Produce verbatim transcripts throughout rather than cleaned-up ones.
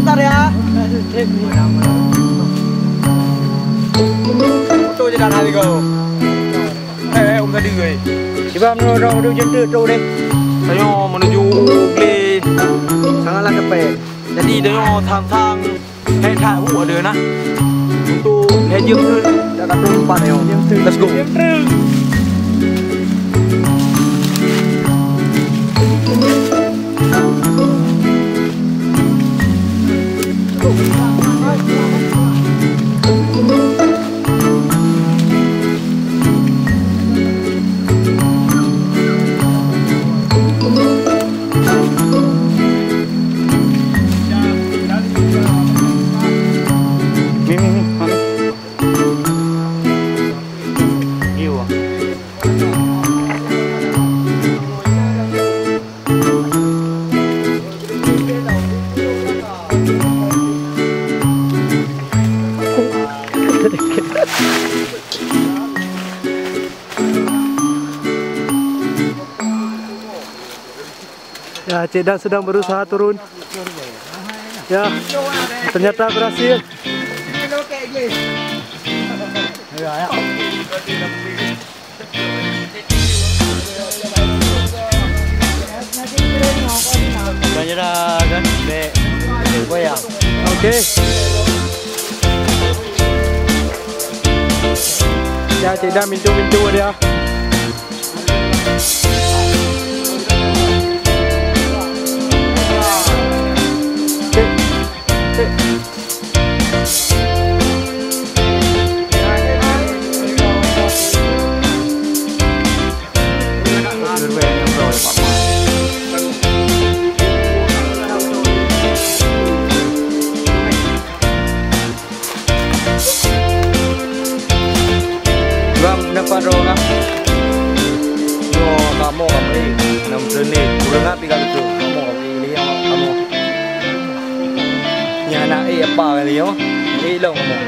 Tar ya. Foto je dah hari kau. Eh, eh, um tadi, eh. Cuba menurut orang, orang jentuk tu deh. Saya menuju Glee. Sangatlah cepat. Jadi, dia sang-sang. Hai that hu ada nah. Untuk hai jeuem tu dah kata empat nyoe. Let's go. Ya, Cik Dan sedang berusaha turun. Ya, ternyata berhasil. Menyerah kan, dek goyang. Okey. Ya, Cik Dan mintu-mintu dia. Bang, dapat droe lah. Droe kamoe, kamoe. Nam teuni, ureueng api ka beutôi. Kamoe, kamoe. Nyan anak eh apa kali nyoe? Eh long kamoe.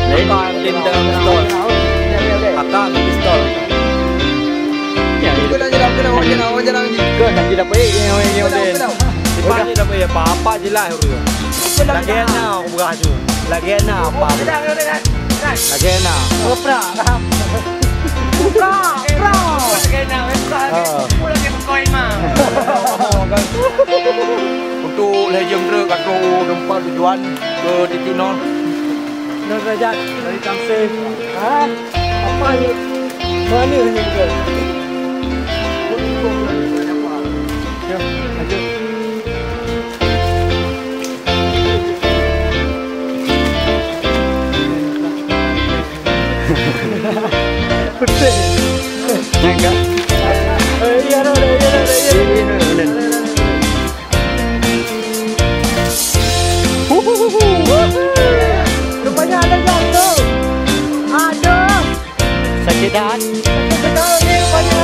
Lain. Akang pistol. Akang pistol. Ya, ya. Kau nak jalan, kau nak jalan, kau nak jalan ni. Kau nak jalan apa? Eh, yang, yang, yang lain. Lepas ni dah apa? Apa jelas ureueng. Lagèe na aku beraju. Lagèe na apa? Lagèe na. Prak. Prak, prak. Lagèe na, prak. Ah. Aku lagi buka imam. Untuk lhèe jeuem treuk ka trôk u teumpat tujuan keu titik nol. Nol derajat dari Tamsir. Ha? Apa ni? Mana ni? Ya, lanjut. Betul. Enggak. Eh, iya, ada, ada, iya, ada, ada, iya. Iya, iya, ada, ada. Rupanya ada jatuh. Aduh. Sakit dah. Sakit betul ni rupanya.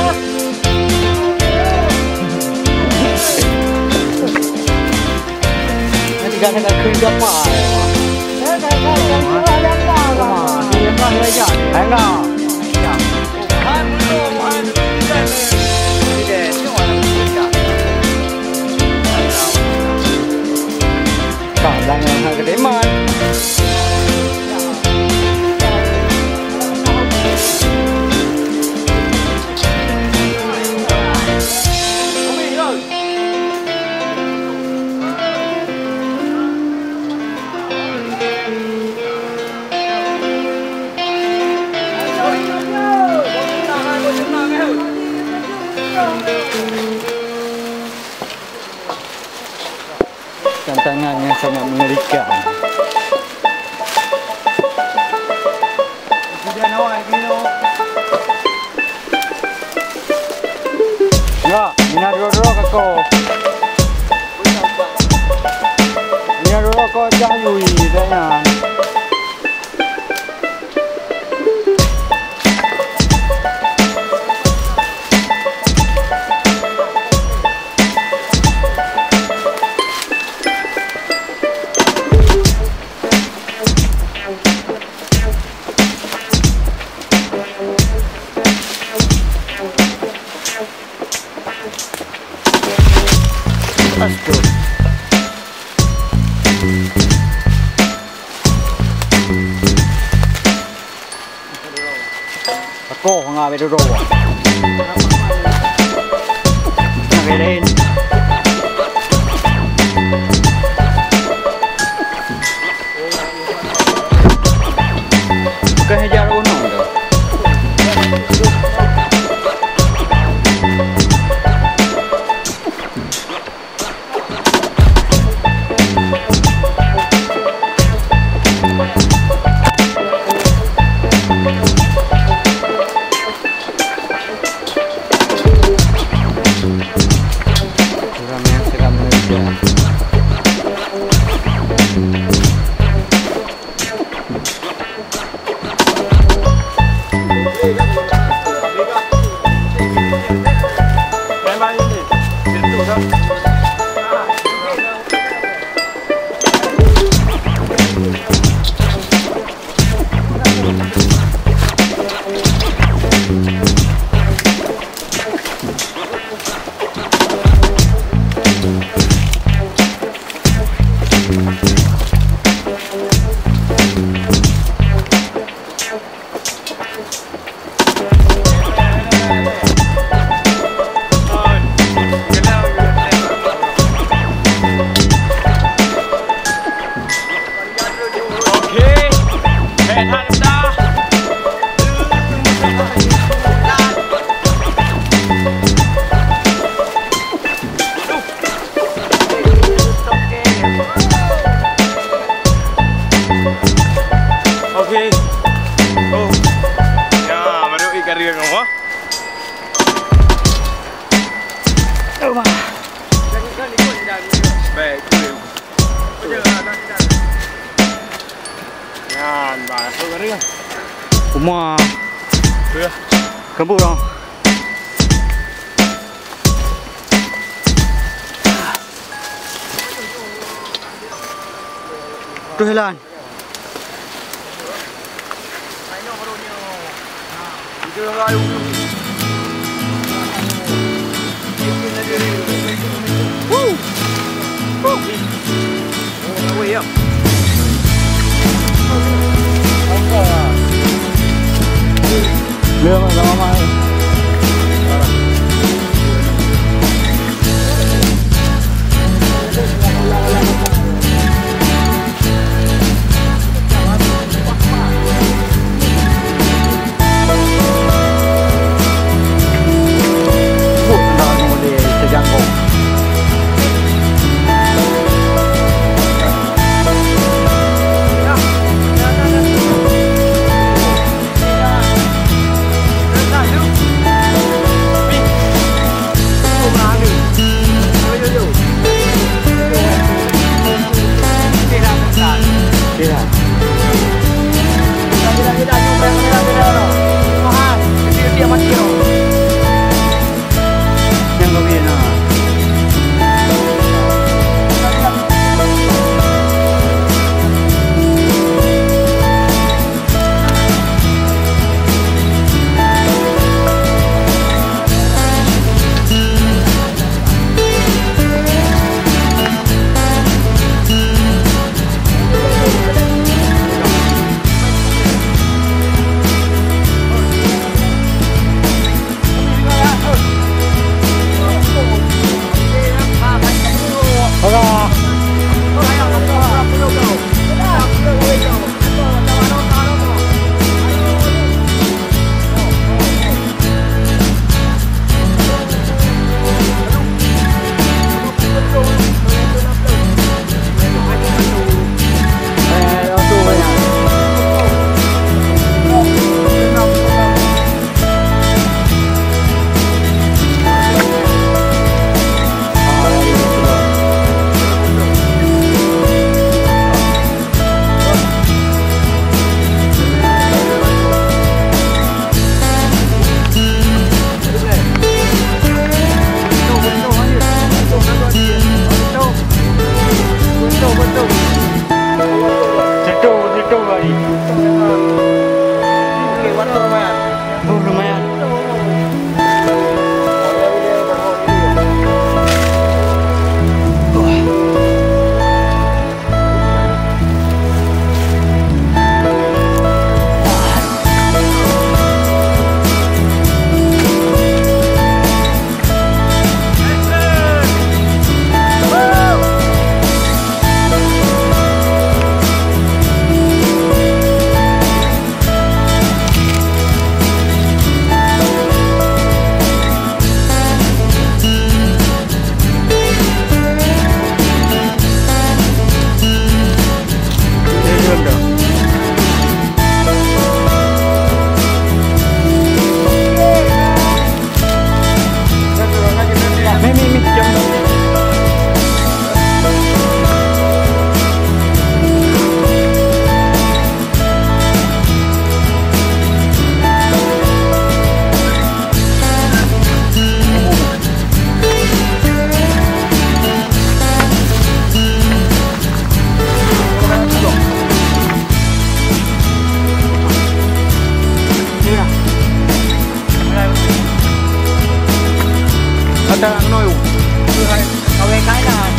Nanti gak ada kena apa? Saya dah tahu yang tu ada apa. Dia kan belajar. Enggak. Ka blang nyang hana geudeman. Tantangan yang sangat mengerikan. Ya, mina dua-dua kako. Mina dua-dua kako cah yui, sayang. Astaga. Habis tu roh. Nak lain. Bukan hajar gunong tu. Suram ya, suram Malaysia. Okey. Oh. Ya, baru ikan dia kamu. Baik, kulit. Nyan, bah, apa kata dia? Uma. Ya. Kebun dong. Tuh jalan.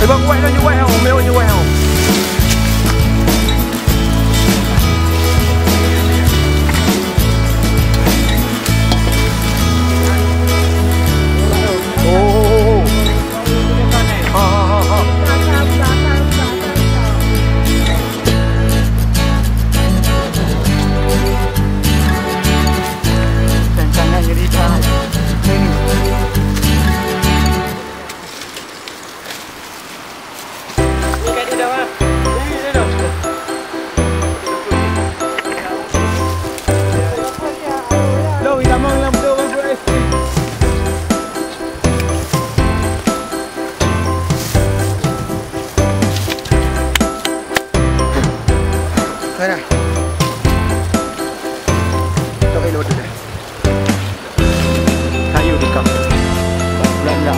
Eh, bang, wai laju, wai, oh, meh, wai, wai, oh. Oh, oh, oh, oh. Ha, ha, ha, ha. Tantangan nyeri, Kak. Ini. Ni kat dia dah, ah. Ni dia dah. Long, hitam, long, hitam, betul, betul, betul, es krim. Sana. Tok, eh, lewat dulu. Kayu dekat. Belanda.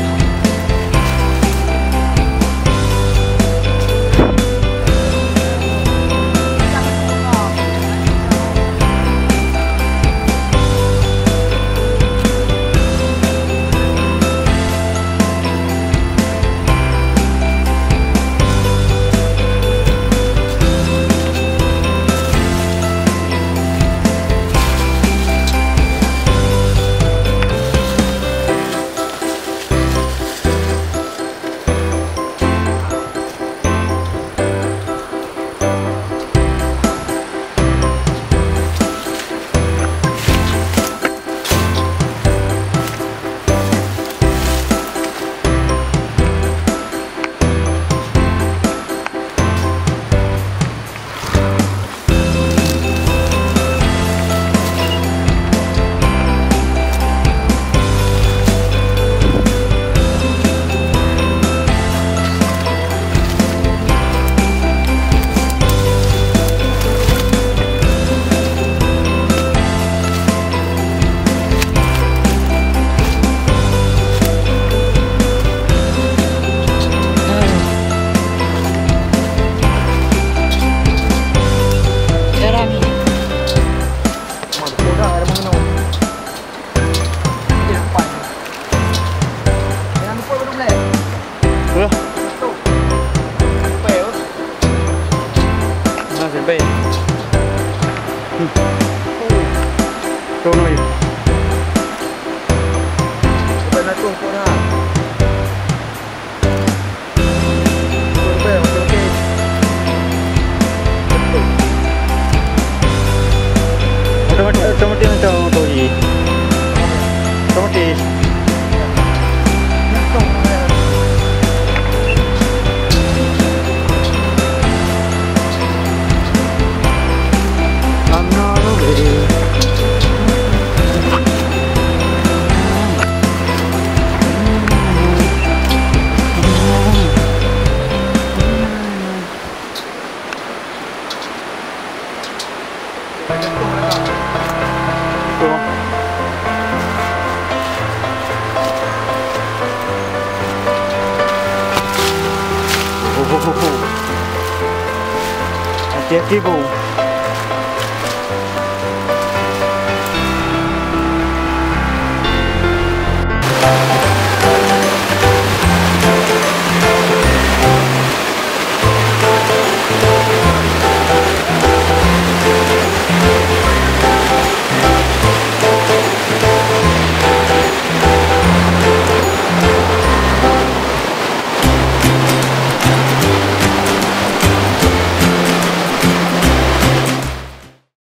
Garam ni. Hah? Nah, sampai. Hmm. Tuh, noi. Sampai nak tuh, tuh dah. Otomatis, otomatis macam motor je. Otomatis. Hati-hati, Bu.